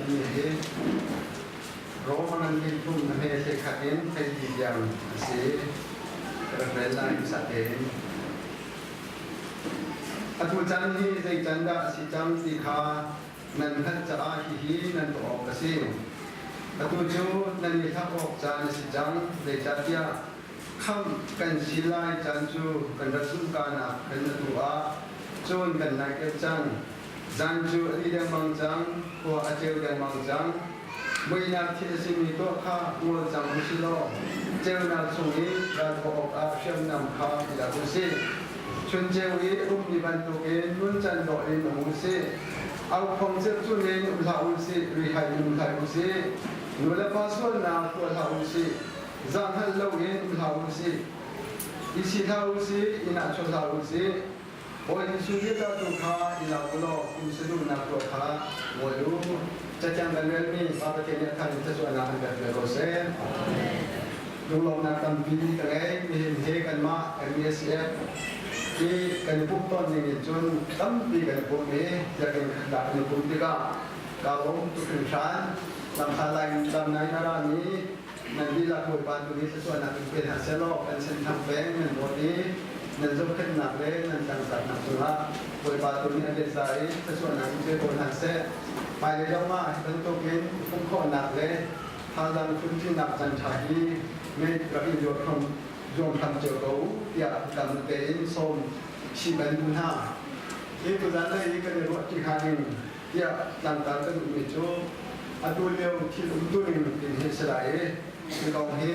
thimmi hi Rome ngan thum na hme hlei khat in hlei li tiang a si. Ka rak rel lai hmasa tein. Atu caan hi zei can dah a si cang ti kha nan hngalh caah hihi nan tuah awk a si. Atu cu nan i hlak awk caan a si cang, zeicahtiah khamh kan si lai caan cu kan rat zumhka nak khan atu ah cun kan nai deuh cang. Zan cu a dih dengmang cang, khua a ceu dengmang cang. Muihnak thil a simi tuah kha ngol cang u si law ceunak chung i ral thawh awkah hriamnam kha i lak u sih. Chun ceu i a ummi bantukin nuncan dawh in um u sih. Aukhong circun in um hlah u sih, rihai in um hlah u sih. Nu le pa sualnak tuah hlah u sih. Zah hngalh loin um hlah u sih. I si hlah u sih, inn ah chuah hlah u sih. Bawi Jesuh bia tu kha i lak u law pumsa duhnak tuah kha ngol u. Cathiang kan relmi Pa Pathian nih a thar in thluachuahnak kan pek ve ko seh. Lunglawmhnak tampi ka ngei. Nihin he kanmah MECF hi kan i pumh tawn ning in cun tampi kan i pum i biakinn khat kan i pumh tikah kaa lawm tuk hringhran. Lamhla lai lam nai na rami nan dihlak Bawipa tu nih thluachuahnak in pe hna sehlaw kan senthang peng nan dawt i nan zohkhenhnak le nan tlangtlaknak cungah Bawipa tu nih a biaza i thluachuahnak in pe ko hna seh. Hmailei zong ah hi bantukin pumh khawhnak le thazaang phunṭinak caan ṭha hi ngei rak i zuam hram cio ko tiah kam tein sawm chih kan duh hna. Hi tuzan lei i kan i ruah ṭi hnga ding tiah tlangtar kan duhmi cu atu lio thil umtuning tin hi si lai i hi kong hi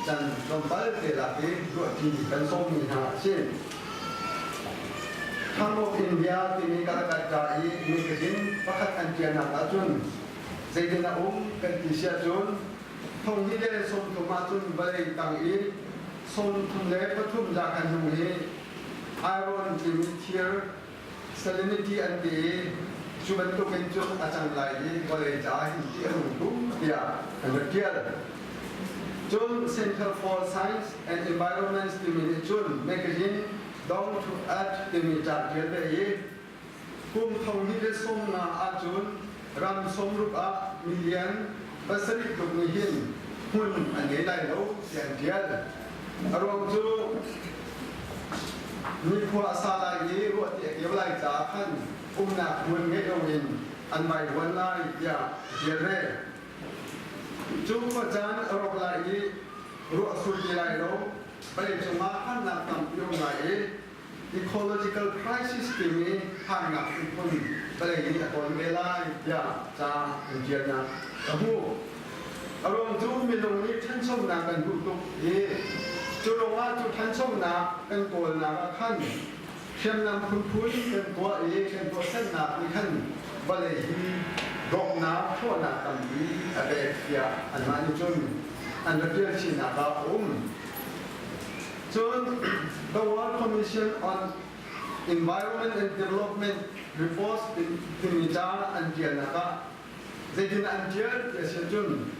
can tlawmpal te lak i ruahṭi kan sawmmi hna a si. Thang of India timi Calcutta i magazine pakhat an ṭialnak ahcun zeitin a um kan ti si ahcun thong hnih le 30 ahcun vawlei tang i 33 za kan hung hi iron timi thir salinity an ti i cu bantukin cun a cang lai i vawlei caah hin ti a nung tuk tiah an rak ṭial. Cun Center for Science and Environment timi nih cun magazine Down to Earth timi ca ṭial ve i kum 2015 ahcun ram 60 ah million 7 tluk nih hin hmun an ngei lai lo tiah an ṭial. A ruang cu nikhua a sa lai i ruahti a keu lai caah khan umnak hmun ngeih loin an vaivuan lai tiah a ṭial ve. Cu khuacaan a rawk lai i ruah sur ti lai lo, vawlei cungah harnak tampi um lai i ecological crisis timi harnak phunphun vawlei nih a tawn ve lai tiah ca an ṭialnak ka hmuh. A ruang cu minung nih ṭhanchonak kan duh tuk i cu ruangah cu ṭhanchonak kan kawlnak ah khan hriamnam phunphun kan tuah i kan tuahsernak nih khan vawlei hi rawknak hrawhnak tampi a pek tiah anmah nih cun an rak ṭial chinnak ah a um. Cun the World Commission on Environment and Development Reports timi ca an ṭialnak ah Zeitin an ṭial ti a si ahcun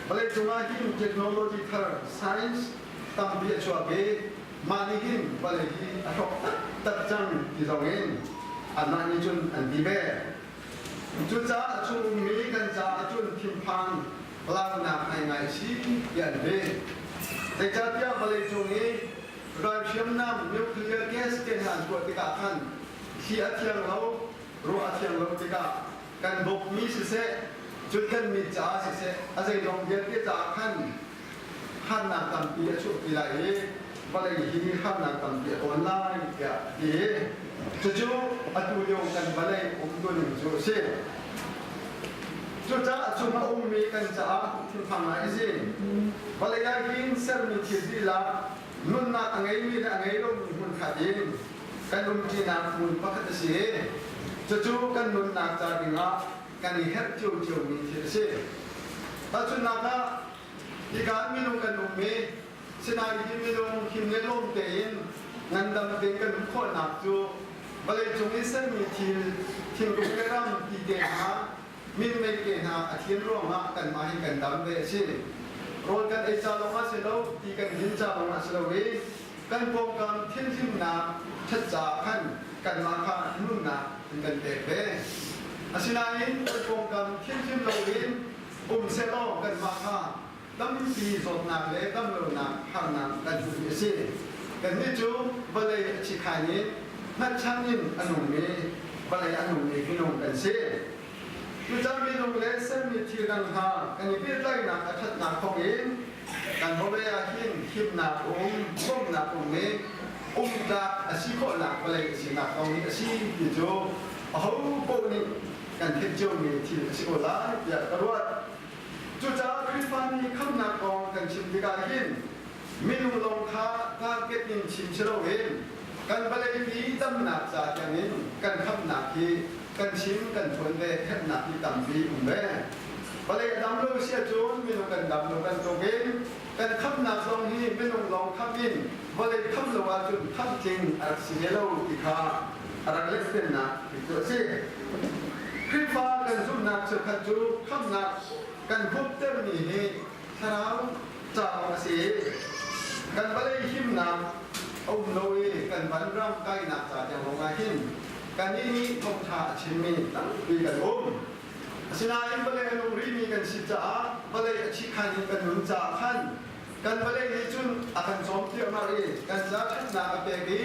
vawleicung ah hin technology thar science tampi a chuak i mah nih hin vawlei hi a hrawk taktak cang ti zong in anmah nih cun an ti ve. Cucaah a chung ummi kan caah cun thinphan launak ngaingai a si ti an ti. Zeicahtiah vawleicung i ralhriamnam nuclear gas te hna an tuah tikah khan thli a thiang lo, ruah a thiang lo tikah kan bawkmi siseh, cun kan mi caah siseh, a zeizong vialte caah khan harnak tampi a chuahpi lai i vawlei hi harnak tampi a tawn lai tiah a ti. Cucu atu lio kan vawlei umtuning cu a si. Cucaah a chung a ummi kan caah thinphang ngai a si. Vawlei ah hin sermi thil dihlak nunnak a ngeimi le a ngei lomi hmunkhat in kan umṭinak hmun pakhat a si i cucu kan nunnak ca dingah kan i herh ciocio-mi thil a si. Tahchunhnak ah, hika minung kan um i sinain hi minung him le lawm tein ngandam tein kan um khawhnak cu vawleicung i sermi thil thingkung le ram ti te hna minmei te hna a thian ruangah kanmah hi kan dam ve a si. Rawl kan ei ca lawngah si lo, ti kan din ca lawngah si lo i kan pawngkam thilhimnak ṭhat caah khan kanmah kha nunnak an kan pek ve. Asinain kan pawngkam thianghlim loin um sehlaw kanmah kha tampi zawtnak le damlonak harnak kan hmuhmi a si. Kannih cu vawlei a chikhain in hngatchan in a nungmi vawlei a nungmi minung kan si. Tuchan minung le sermi thil dang hna kan i pehtlaihnak a ṭhatnak thawngin kan vawlei ah hin himnak um, bawmhnak um i umtlak a si khawhnak vawlei a sinak kong hi a si ti cu ahopaoh nih kan theih ciomi thil a si ko lai tiah ka ruat. Cucaah Khrihfami khamhnak kong kan chim tikah hin minung lawng kha target in chim si loin kan vawleipi damnak ca tiangin kan khamhnak hi kan chim kan phuan ve herhnak hi tampi um ve. Vawlei a dam lo si ahcun minung kan dam lo bantukin kan khamhnak zong hi minung lawng khamh in vawlei khamh lo ahcun khamh tling a rak si ve lo ti kha a rak lehphennak ti cu a si. Khrihfa kan zumhnak cheukhat cu khamhnak kan humtermi hi thlarau caah a si i kan vawlei himnak a um lo i kan vanram kainak ca tiang lawng ah hin kannih nih thawngṭha a chimmi tampi kan um. Asinain vawlei a nung rihmi kan si caah vawlei a chikhan in kan nun caah khan kan vawlei nih cun a kan cawm thliahmah i kan ca ṭhatnak a pek i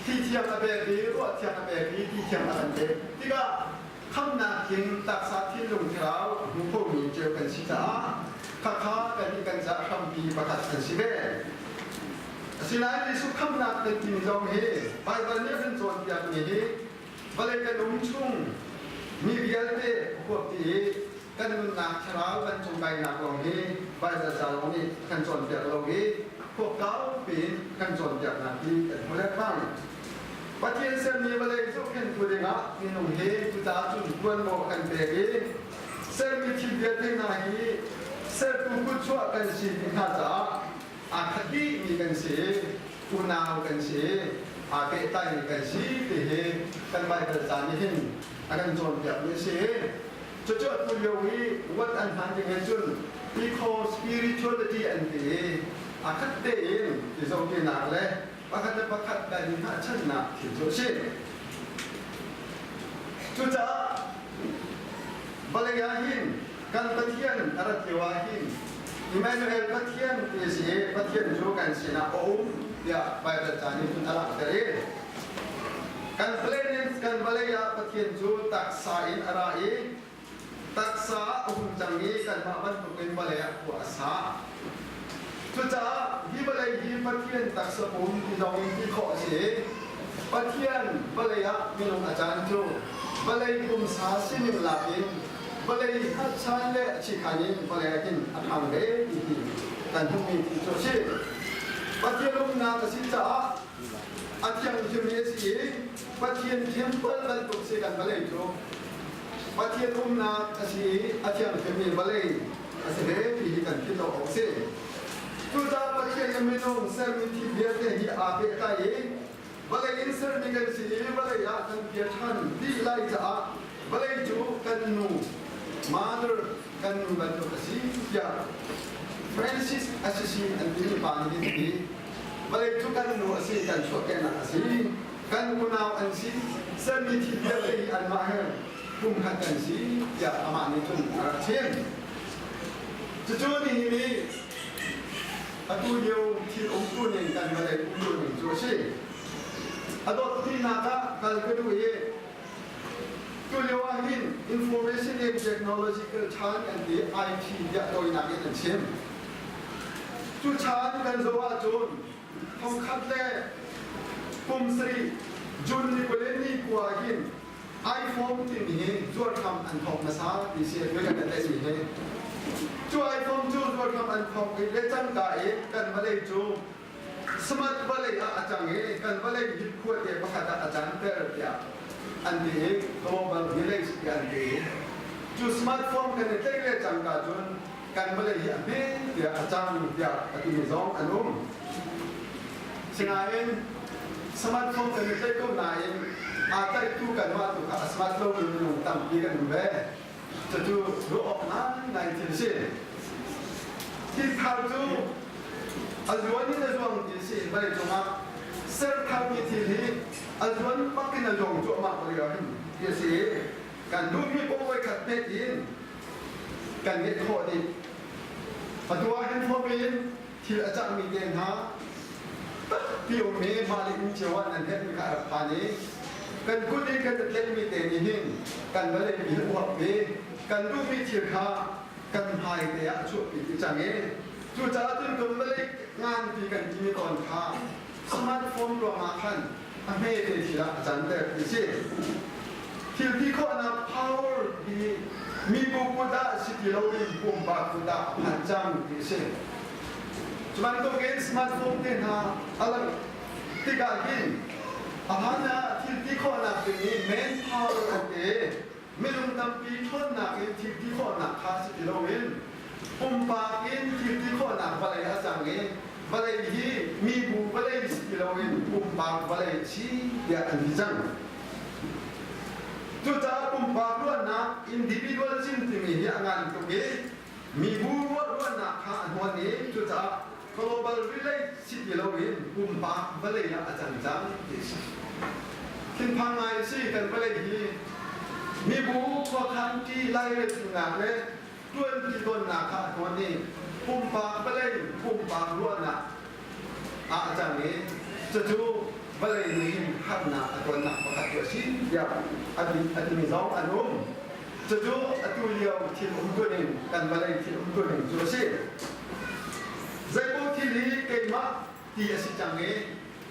thli thiang a pek i ruah thiang a pek i ti thiang a kan pek tikah khamnak tling taksa thinlung thlarau a hmu khomi cio kan si caah khakha kan i kan ca hrampi pakhat an si ve. Asinain Jesuh khamnak kan timi zong hi Baibal nih a kan cawnpiakmi hi vawlei kan um chung mi vialte huap ti i kan nunnak thlarau kan cung kainak lawng hi Baibal ca lawng nih a kan cawnpiak lo i huapkau piin kan cawnpiaknak hi kan hmu lengmang. Pathian sermi vawlei zohkhenhtu dingah minung hi cucaah cun tuanvo a kan pek i sermi thil vialte hna hi sertu kutchuah kan si ti hna caah aa khat dihmi kan si i unau kan si i aa pehtlaimi kan si ti hi kan Baibal ca nih hin a kan cawnpiakmi a si. Cucu atu lio i what an hman ding he cun eco spirituality an ti i a khat tein i zohtinak le pakhat le pakhat kan i hnahchannak thil cu a si. Cucaah vawlei ah hin kan Pathian a rat lio ah hin Emmanuel Pathian ti a si i Pathian cu kan sinah a um tiah Baibal ca nih cun a langhter i kan planet kan vawlei ah Pathian cu taksa in a ra i taksa a hung cang i kanmah bantukin vawlei ah khua a sa. Cucaah hi vawlei hi Pathian taksa pum ti zong in ti khawh a si i Pathian vawlei ah minung a caan cu vawlei pumsa sining lak in vawlei hngatchan le a chikhan in vawlei ah hin a ṭhang ve ti hi kan hmuhmi thil cu a si. Pathian umnak a si caah a thianghlimmi a si i Pathian temple bantuk si kan vawlei cu Pathian umnak a si i a thianghlimmi vawlei a si ve ti hi kan philh lo awk a si. Cucaah Pathian le minung sermi thil vialte hi aa pehtlai i vawlei in sermi kan si i vawlei ah kan kir ṭhan dih lai caah vawlei cu kan nu mother kan nu bantuk a si tiah Francis Assisi an timi pa nih hin ti. Vawlei cu kan nu a si kan chuahkehnak a si kan unau an si sermi thil vialte hi anmah he pumkhat kan si tiah amah nih cun a rak chim. Cucu nihin i atu lio thil umtu ning kan vawlei umtu ning cu a si. A dawt tinak ah kal ka duh i tu lio ah hin information and technological chan an ti IT tiah tawinak in an chim. Cu chan kan zoh ahcun thongkhat le kum sarih June ni 20 ni kua hin iPhone timi hi zuarhram an thawk hmasa ti si a kan tlaihmi hi. Cu iPhone cu zuarhram an thawk i le cangka i kan vawlei cu smart vawlei ah a cang i kan vawlei hi khuate pakhat ah a canter tiah an ti i global village tiah an ti. Cu smartphone kan i tlaih le cangka cun kan vawlei hi a hme tiah a cang tiah a timi zong an um. Sinain smartphone kan i tlaih ko nain aa tlaihtu kanmah tu kha a smart lomi minung tampi kan um ve. Cucu ruah awk ngaingai thil a si. Thil thar cu a zuan in a zuang ti a si. Vawlei cungah ser tharmi thil hi a zuan bak in a zuang cuahmah ko lio hin ti a si. Kan duhmi paoh voikhat hmet in kan ngeih khawh dih. Atu ah hin phone in thil a cangmi te hna tampi um i mah le inn cio ah nan herhmi kha a rak phan i kan kut in kan i tlaihmi te nih hin kan vawlei mi hi uap i kan duhmi thil kha kan hmai te ah a chuahpi ti cang i cucaah cun kan vawlei nganpi kan timi tawn kha smartphone ruangah khan a hme te thil ah a canter ti si. Thil ti khawhnak power hi mibu kut ah si ti loin pumpak kut ah a phan cang ti si. Cu bantukin smartphone te hna a langh tikah hin a hlan ah thil ti khawhnak ding i man power an ti. Minung tampi ṭhawnnak in thil ti khawhnak kha si ti loin pumpak in thil ti khawhnak vawlei a cang i vawlei hi mibu vawlei si ti loin pumpak vawlei si tiah an ti cang. Cucaah pumpak ruahnak individualism timi hi a ngan tuk i mibu ruahnak kha a hnuan i cucaah global village si ti loin pumpak vawlei ah a cang cang ti a si. Thinphang ngai si kan vawlei hi mibu khuakhan ṭi lairelnak le ṭuanṭi tawnnak kha a hnuan i pumpak vawlei pumpak ruahnak ah a cang i cucu vawlei nih hin harnak a tonnak pakhat cu a si tiah a timi zong an um. Cucu atu lio thil umtuning kan vawlei thil umtuning cu a si. Zeipaoh thil hi keimah ti a si cang i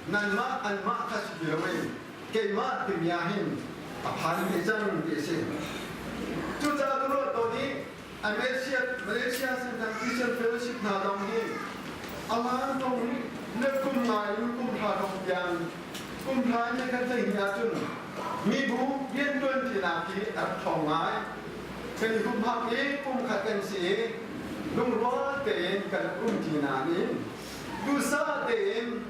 nanmah anmah kha si ti loin keimah timi ah hin a phan ve cang ti a si. Cucaah ka ruah tawn i Malaysia, Malaysia Sentang Christian Fellowship hna zong hi alan tong le kum ngai in kum hra tong tiang kum hra in kan thei hi ahcun mibu riantuan tinak hi a rak ṭhawng ngai. Kan i humhak i kum khat kan si i lungrual tein kan um ṭi nain duhsah tein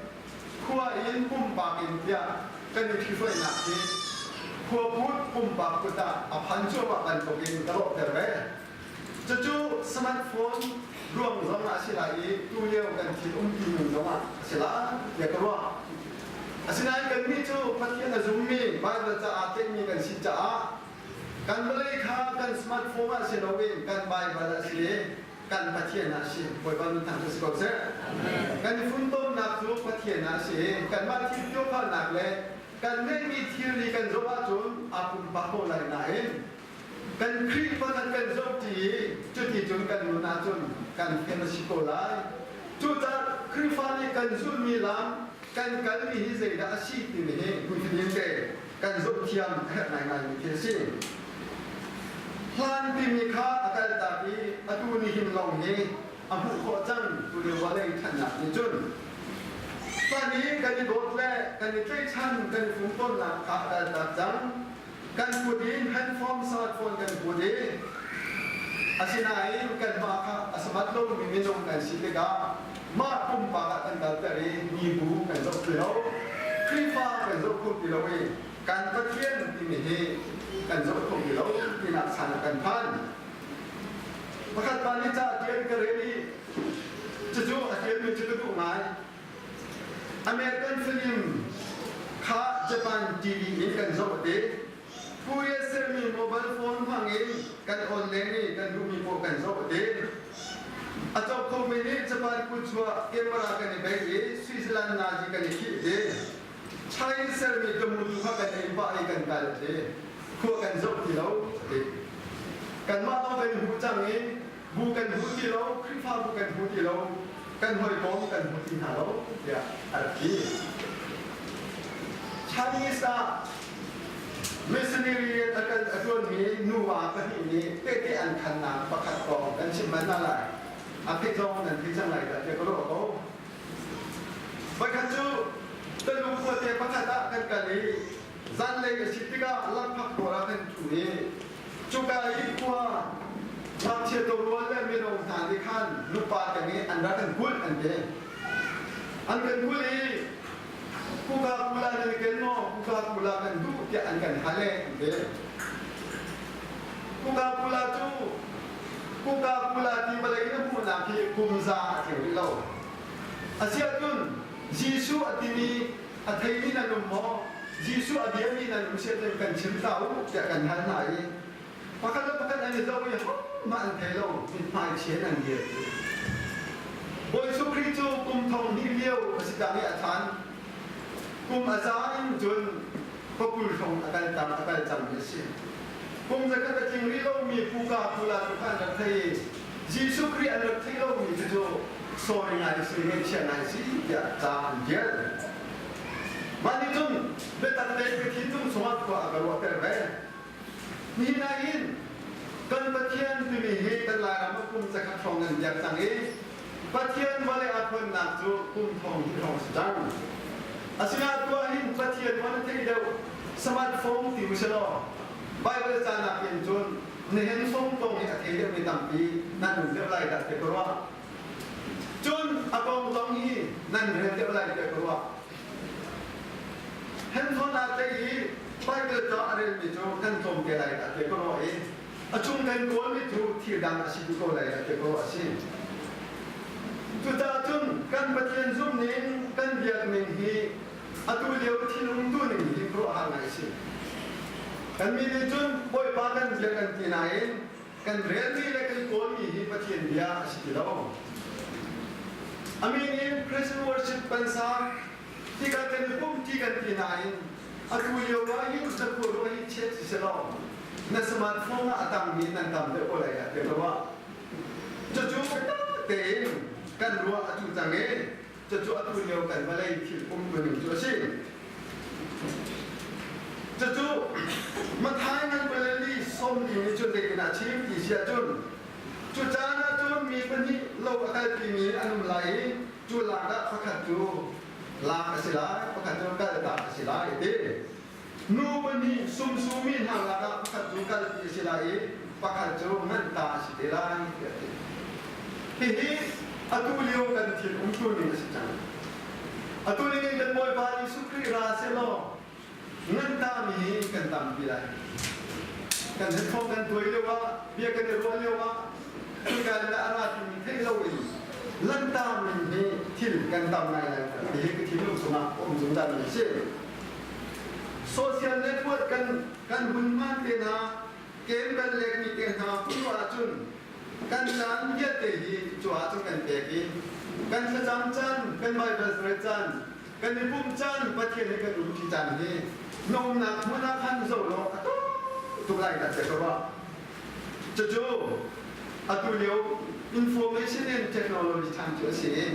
khua in pumpak in tiah kan i ṭhihruainak hi khua put pumpak kut ah a phan cuahmah bantukin ka lawhter ve. Cucu smartphone ruang zong ah a si lai i tulio kan thil umpi ning zong ah a si lai tiah ka ruah. Asinain kannih cu Pathian a zummi Baibal caah tlaihmi kan si caah kan vawlei kha kan smartphone ah si loin kan Baibal ah si i kan Pathian ah si. Bawipa min thang si ko seh. Kan i funtomnak cu Pathian ah si i kanmah thil tuahkhalnak le kan ngeihmi thilri kan zoh ahcun aa pumpak ko lai nain kan Khrihfa kan kan zohṭi i cuti cun kan nun ahcun kan fen a si ko lai. Cucaah Khrihfa nih kan zulhmi lam kan kalmi hi zeidah a si timi hi hmuitinh te kan zohthiam a herh ngaingaimi thil a si. Hlan timi kha a kaltak i atu nihin lawng hi a hmuh khawh cang tulio vawlei ṭhannak nih cun. Hlan i kan i dawt le kan i tlaihchan kan i fumtonnak kha a kaltak cang. Kan kut in handphone smartphone kan put i asinain kanmah kha a samat lomi minung kan si tikah mah pumpak ah kan kalter i mibu kan zoh ti lo, Khrihfa kan zoh kho ti lo i kan Pathian timi hi kan zoh kho ti lo tinak chan ah kan phan. Pakhat pa nih ca a ṭial ka rel i cucu a ṭialmi cu ka duh ngai. American film kha Japan TV in kan zoh te. Korea sermi mobile phone hmang in kan online i kan duhmi paoh kan zoh te. A cawk khomi nih Japan kutchuah camera kan i bei i Switzerland nazi kan i khih te. Chinese sermi tamu tu kha kan ei pah i kan kal te. Khua kan zoh ti lo ti. Kanmah lawng kan hmu cang i bu kan hmu ti lo, Khrihfabu kan hmu ti lo, kan hawikom kan hmu ti hna lo tiah a rak ti. Chinese ah missionary a kan a ṭuanmi nuva pahnih nih tehte an khannak pakhat kong kan chim bal hna lai. A phi zong nan phi cang lai dah tiah ka ruah ko. Voikhat cu Tuluk khuate pakhat ah kan kal i zanlei a si tikah lamphak dawr ah kan ṭhu i Cuka i khua ngakchia tawrual le mino hna nih khan nupa te nih an rak kan kulh an ti. An kan kulh i kuka kula nan ken maw kuka kula kan duh tiah an kan hal e an ti. Kuka kula cu kuka kula ti vawlei na hmuhnak hi kum za a tling rih lo. Asiahcun Jesuh a timi a theimi nan um maw? Jesuh a biami nan um siahcun kan chim hlah u tiah kan hal hna i. Pakhat le pakhat an i zoh i hohmah an thei lo, mithmai chia in an dir. Bawi Jesuh Khrih cu kum thong hnih lio a si cang i a ṭhan. Kum a za in cun khuakul hrawng a kal tam a kal cangmi a si. Kum zakhat a tling rih lomi puka pula tu kha an rak thei i Jesuh Khrih an rak theih lomi cu sorry ngai si, ngaihchia ngai si tiah ca an ṭial. Mah nih cun biatak tein ka thinlung chungah khua a ka ruahter ve. Nihin ah hin kan Pathian timi hi kan Lairam ah kum zakhat hrawng nan biak cang i Pathian vawlei aa ṭhawnnak cu kum thong hnih hrawng a si cang. Asinain tuah hin Pathian van a theih deuh smartphone ti u law Bible ca nakin cun nihin phone kong hi a thei deuhmi tampi nan um deuh lai dah ti ka ruah. Cun a kong zong hi nan rel deuh lai tiah ka ruah. Handphone aa tlaih i Bible ca a relmi cu kan tlawm te lai dah ti ka ruah i a chung kan kawlmi cu thil dang a si duh ko lai dah ti ka ruah a si. Cucaah cun kan Pathian zumhning kan biakning hi atu lio thil umtu ning hi khuaruahhar ngai a si. Kan mi nih cun Bawipa kan bia kan ti nain kan relmi le kan kawlmi hi Pathian bia a si ti lo. A min in Christian worship kan sa ti kan kan i pum ti kan ti nain atu lio ah hin zakua ruah hi chiat si selaw na smartphone ah a tangmi nan tam deuh ko lai ah ti ruah. Cucu tein kan ruah atu cang i Cucu atu lio kan vawlei thil umtuning cu a si. Cucu Matthai ngan palali sawmli nih cun zeitin a chim ti si ahcun cu caan ah cun mi pahnih lo a kalpimi an um lai i cu lak ah pakhat cu lak a si lai, pakhat cu kaltak a si lai a ti. Nu pahnih sumsumi hna lakah pakhat cu kalpi a si lai i pakhat cu nganhta a si te lai tiah a ti. Hihi atu lio kan thil umtu ning a si cang. Atu ning in kan Bawipa Jesuh Khrih ra sehlaw ngantami hi kan tampi lai. Kan headphone kan tuai lio ah, bia kan i ruah lio ah, cuka in a ra timi theih loin lantami hi thil kan tam ngai lai. Hihi ka thinlung chungah a um zungzalmi a si. Social network kan kan hun hman te hna, kem kan lekmi te hna hmu ahcun kan caan vialte hi cu ahcun kan pek i kan thlacam caan, kan Bible rel caan, kan i pumh caan, Pathian he kan umṭi caan hi nomnak hmun ah khan zoh law a tam tuk lai dah ka ruah. Cucu atu lio information and technology chan cu a si i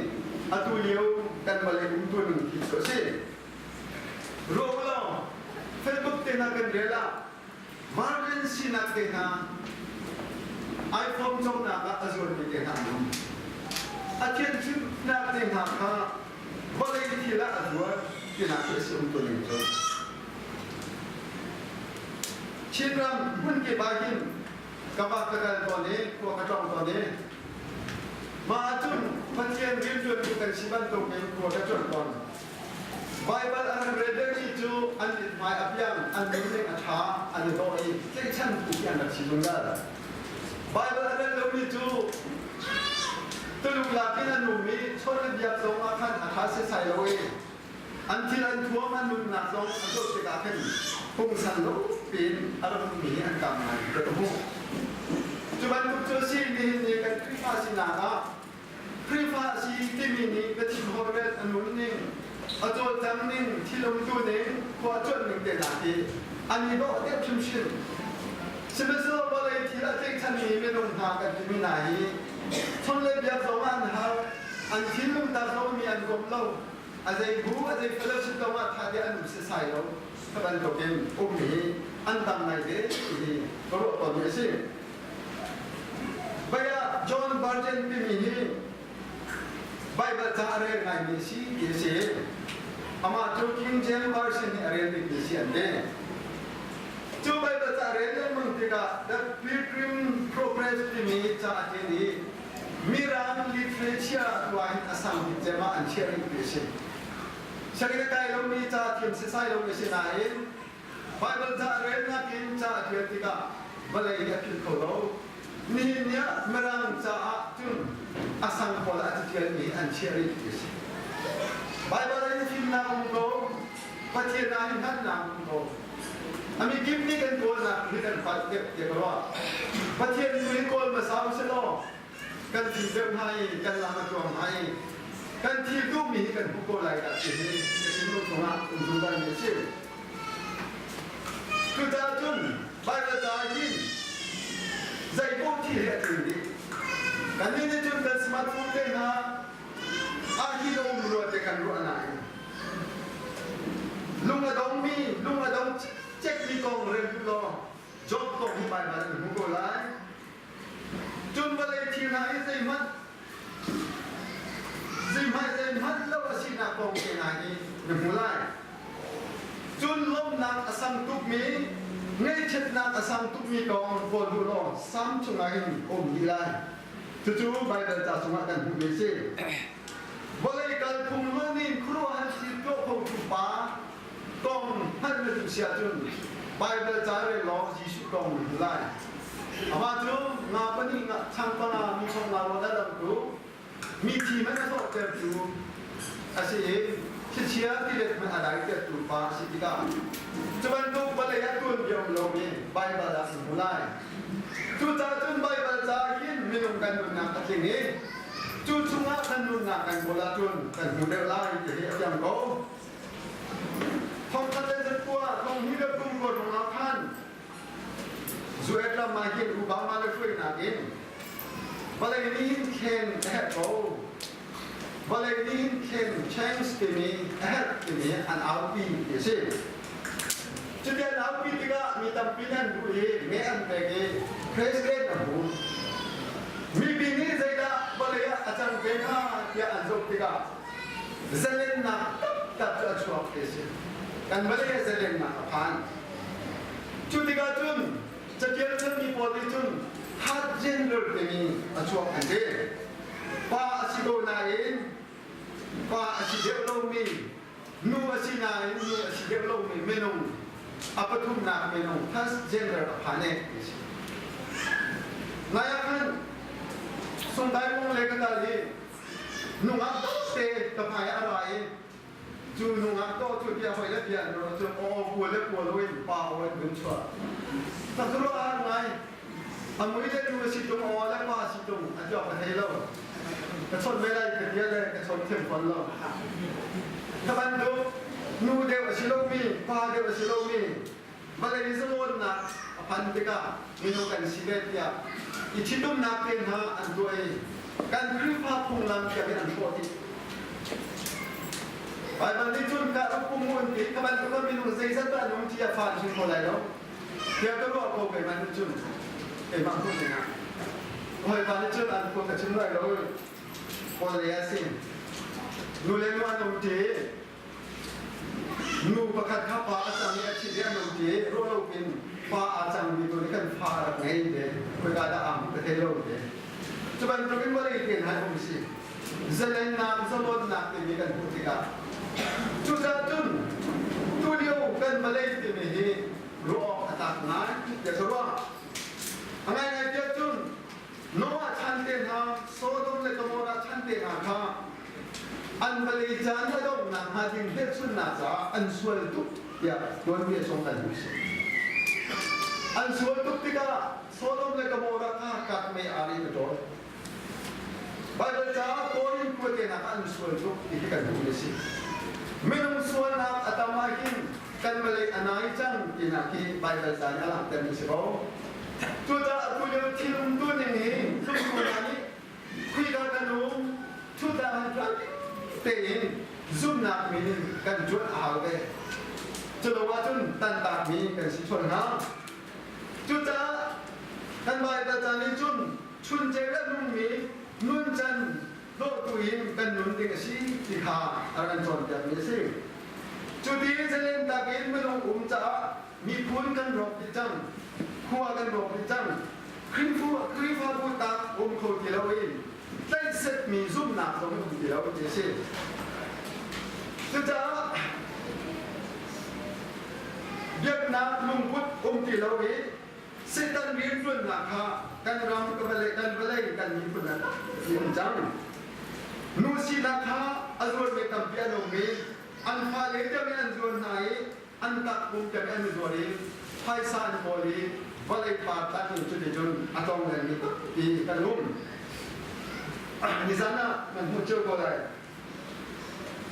atu lio kan vawlei umtu ning hi cu a si. Ruah ulaw Facebook te hna kan rel ah Marvin sinak te hna iPhone cawknak ah a zuarmi te hna an um. A thianchimnak te hna kha vawlei thil ah a zuar tinak khi a si um ning cu. Chinram hmun kip ah hin ka va ka kal tawn i khua ka tlawng tawn i mah ahcun Pathian rianṭuantu kan si bantukin khua ka ṭuan tawn. Baibal a rak rel deuhmi cu an mithmai a piang, an nunning a ṭha, an i dawh i tlaihchantu khi an rak si zungzal. Baibal a rel lomi cu Tuluk lak in an um i chawn le biak zong ah khan a ṭha setsai lo i an thil an thuam an nunnak zong a zoh tikah khin pungsan lo piin a rak ummi hi an tam ngai ka hmuh. Cu bantuk cu a si nihin ni kan Khrihfa sinak ah Khrihfa a si timi nih biachim holhrel a nun ning, a cawlcang ning, thil umtu ning, khua cuanh ning te hna hi an i dawh deuh hrimhrim. Sihmanhsehlaw vawlei thil a tlaihchanmi minung hna kan timi hna hi chon le biak zong ah an har, an thinlung tak lomi an kom lo, a zei bu, a zei fellowship zong ah tha te an um setsai lo. Kha bantukin ummi hi an tam ngai te ti hi ka ruah tawnmi a si. Baya John Barton timi hi Baibal ca a rel ngaimi a si ti a si. Amah cu King James Version nih a rel bikmi si an ti. Cu Baibal ca a rel lengmang tikah The Pilgrim Progress timi ca a ṭial i Mirang literature tuah in a sang bik cem ah an chiah rih ti a si. Sianginn a kai lomi ca thiam setsai lomi a si nain Baibal ca relnak in ca a ṭial tikah vawlei nih a philh kho lo. Nihin ni ah Mirang caah cun a sang pawl ah a ṭialmi an chiah rih ti a si. Baibal ah in fimnak um ko, Pathian ah in hngalhnak um ko. A mikip nih kan kawlnak hi kan palh deuh tiah ka ruah. Pathian tu hi kawl hmasa usih law kan thil deuh hna i kan lam a tluang hna i kan thil duhmi hi kan hmuh ko lai dah ti hi ka thinlung chungah um zungzalmi a si. Cucaah cun Baibal ca ah hin zeipaoh thil hi a tling dih. Kannih nih cun kan smartphone te hna ah hi lo um rua te kan ruah nain lung a dongmi lung a dong cekmi kong rel duh law Job kong hi Baibal an hmu ko lai. Cun vawlei thil hna hi zeihmanh zeihmanh zeihmanh lo a sinak kong te hna hi na hmu lai. Cun lawmhnak a sang tukmi ngaihchiatnak a sang tukmi kong kawl duh law Salm chungah hin um dih lai. Cucu Baibal ca chungah kan hmuhmi a si. Vawlei kalphung luan in khuaruahhar thil tuah khotu pa kong hngalh na duh si ahcun Baibal ca rel law Jesuh kong na hmu lai. Amah cu nga pahnih nga chang panga mi chong nga rawl a dangtu mi thi hmanh a thawhtertu a si i thlichia tilet hmanh a daitertu pa a si tikah cu bantuk vawlei ah tuanbia um lomi Baibal ah na hmu lai. Cucaah cun Baibal ca hin minung kan nunnak a tling i cu chungah kan nunnak kan kawl ahcun kan hmu deuh lai ti hi a fiang ko. Thongkhat le zakua thonghnih le kum rua ruangah khan US ram ah hin Obama le hruainak in vawlei nih hin thlen a herh ko. Vawlei nih hin thlen change timi a herh timi an aupi ti a si. Cuti an aupi tikah mi tampi nih an duh i me an pek i president a hmu. Mipi nih zeidah vawlei ah a cang ve hnga tiah an zoh tikah zalennak taktak cu a chuak ti a si. Kan vawlei ah zalennak a phan. Cu tikah cun catial cangmi pawl nih cun hard gender timi a chuak an ti. Pa a si ko nain pa a si deuh lomi nu a si nain nu a si deuh lomi minung a pathumnak minung first gender a phan e ti a si. Nai ah khan Sungdai mong le ka tal hi nungak te ka hmai ah a ra i cu nungak to cu tiah hoi le bia an ruah cu aw kua le kua loin pa aw in vun chuah ka ruah ah ngai a mui le nu a si tung aw le pa si tung a ti awk ka thei lo ka chawnh ve lai ka tia le ka chawn thiam fawn lo ka bantuk nu deuh a si lomi pa deuh a si lomi vawlei zalawnnak a phan tikah minung kan si ve tiah i ṭhitumnak te hna an tuah i kan Khrihfa phunglam tiang in an hrawh dih. Baibal nih cun ka uk pum an ti ka bantuk ah minung zeizat dah nung ti a fa an hring kho lai lo. Tiah ka ruah ko keimah nih cun keimah hmuh ning ah. Hawipa nih cun an phun ka chim lai lo. Kawl lei ah si. Nu le nu an um ṭi. Nu pakhat kha pa a cang i a thih i an um ti i ruah loin pa aa cangmi tu nih kan fa a rak ngei te khoika dah aa hmuh ka thei lo te. Cu bantukin vawlei te hna um si. Zalennak, zalonnak timi kan hmuh tikah cucaah cun tulio kan vawlei timi hi ruah awk a tlak ngai tiah ka ruah. A ngaingai tiah cun Noah chan te hna, Sodom le Gomorrah chan te hna kha an vawlei caan a donghnak hnga ding hmelchunhnak caah an sual tuk tiah tuanbia chung kan hmuh si. An sual tuk tikah Sodom le Gomorrah kha katmei ar in a ṭawl. Baibal caah Korin khua te hna kha an sual tuk ti hi kan hmuh a si. Minung sualnak a tam ahhin kan vawlei a nai cang tinak hi Baibal ca nih a langhtermi a si ko. Cucaah tulio thil umtu ning hi zumtu hna nih Khuika kan um, thutdan han tuan tein zumhnak min in kan tuan a hau ve. Culo ahcun tantakmi kan si sual hnga. Cucaah kan Baibal ca nih cun chunceu le nungmi nuncan dawhtu in kan nun ding a si ti kha a kan cawnpiakmi a si. Cu ti zalen tak in minung um caah miphun kan rawk dih cang, khua kan rawk dih cang, Khrihfabu tak um kho ti loin tlaihsetmi zumhnak zong um ti lo ti a si. Cucaah biaknak lungput um ti lo i Satan rianṭuannak kha kan ram ka vawlei kan vawlei kan miphun ah tampi um cang. Nu sinak kha a zuarmi tampi an um i an fale tiangin an zuar hna i an takpum tiangin an zuar i Phaisa an kawl i vawlei par tlat in cuticun a tlonglengmi tampi kan um. Nizan ah nan hmuh cio ko lai.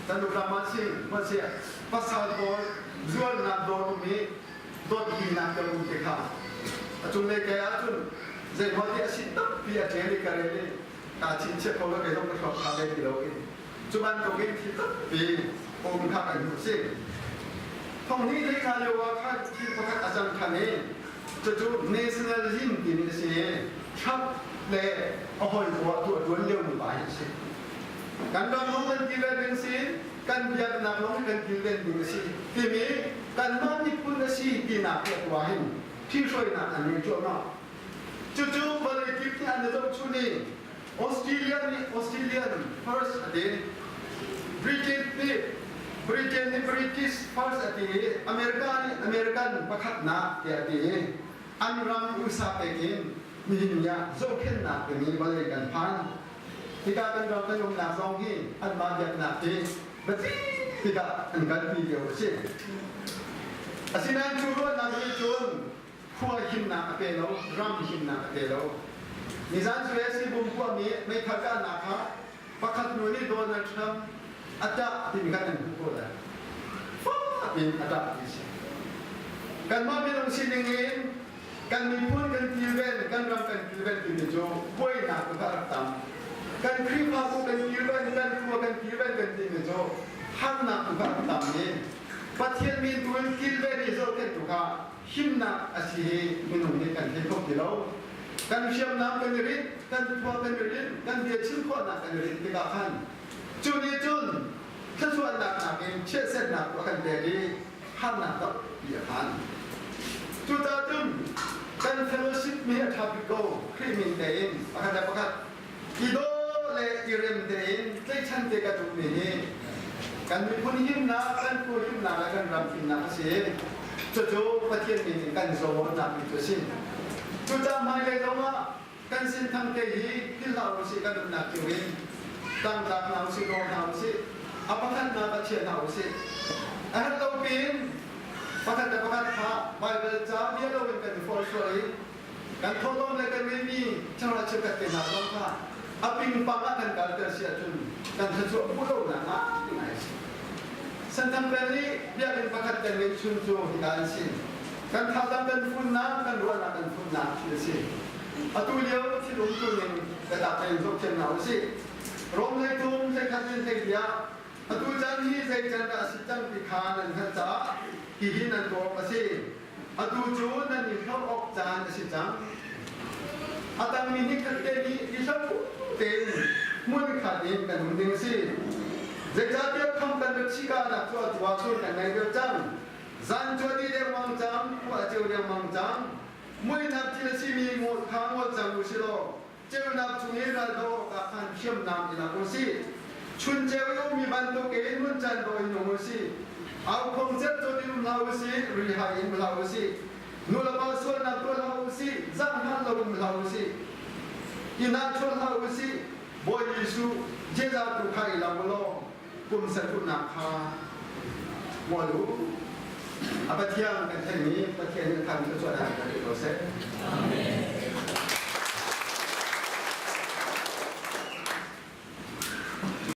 Kan ram ah si hmanhseh pasal pawl zualnak dawr um i dawtpinak kan um te kha a cunglei kai ahcun zeimaw ti a si tampi a ṭial i ka rel i kaa chinchiah ko lo kei zong ka thluak kha ve ti loin cu bantukin thil tampi um kha kan hmuh si. Thong hnih lei thla lio ah khan thil pakhat a cang ṭhan i cucu nationalism timi a si i Trump le a hawi poah tuah ṭuan liomi pa hi a si. Kan ram lawng kan kilven ding si, kan biaknak lawng kan kilven ding a si timi kanmah miphun a si tinak hi a tuah hin ṭhihruainak an ngei cuahmah. Cucu vawlei kip nih an i zohchun i Australia nih Australian first a ti, Britain nih Britain nih British first a ti i America nih American pakhatnak tiah a ti i an ram usa pek in nihin ni ah zohkhenhnak timi vawlei kan phan. Hika kan ram kan umnak zong hi anmah biaknak hi biapi tikah an kalpi lio a si. Asinain cu ruahnak nih cun khua himnak a pe lo, ram himnak a pe lo. Nizan cu si bum kuami meithal kahnak kha pakhat nu nih Donald Trump a ṭah timi khan an hmuh ko lai. Fak in a ṭah ti si. Kanmah minung sining in kan miphun kan kilven, kan ram kan kilven timi cu buainak tu kha a rak tam. Kan Khrihfabu kan kilven, kan khua kan kilven kan timi cu harnak tu kha a rak tam i Pathian min tu in kilven i zohkhenh tu kha himnak a si hi minung nih kan thei kho ti lo. Kan hriamnam kan i rinh, kan khua kan i rinh, kan bia chim khawhnak kan i rinh tikah khan cu nih cun thluachuahnak nakin chiatsernak tu a kan pek i harnak tampi a phan. Cucaah cun kan fellowship mi a ṭha bik ko Khrih min tein pakhat le pakhat i daw le i rem tein tlaihchan te kan ummi hi kan miphun himnak, kan phu himnak le kan ram himnak a si. Cucu Pathian min in kan zawnnak mi cu a si. Cucaah hmailei zongah kan sin thang te hi philh hlah usih kan umnak cio in tangtlak hna usih dawr hna usih a pakhatnak a chia hna usih a herh lo piin pakhat le pakhat kha Baibal ca bia loin kan i forh i kan thawhlawm le kan ngeihmi changreu cheukhat te hna zong kha a pingpang ah kan kalter si ahcun kan thluachuah hmuh lonak ngai a si. Santhang peng i biakinn pakhat kan ngeih chun cu hika an si. Kan thazaang kan funnak, kan ruahnak kan funnak thil a si. Atu lio thil umtu ning biatak tein zohthiam hna usih. Rom leitung zeikhat in thei tiah atu caan hi zei can dah a si cang ti kha nan hngalh caah hihi nan tuah awk a si. Atu cu nan i hlorh awk caan a si cang. A tangmi nikhat te nih i hlorh tein hmunkhat in kan um ding a si. Zeicahtiah kham kan rat chikanak cu atu ah cun kan ngei deuh cang. Zan cu a dih dengmang cang, khua a ceu dengmang cang. Muihnak thil a simi ngol kha ngol cang u si law ceunak chung i ral doh awkah khan hriamnam i lak u sih. Chun ceu i ummi bantukin hun can dawh in nung u sih. Aukhong cerhcun in um hlah u sih, rihai in um hlah u sih. Nu le pa sualnak tuah hlah u sih, zah hngal lo um hlah u sih. Inn ah chuah hlah u sih, Bawi Jesuh Jezah tu kha i la u law kum saduhnak kha ngol u. A Pathian kan theihmi Pathian nih a than thluachuahnak kan pe ko seh. Amen.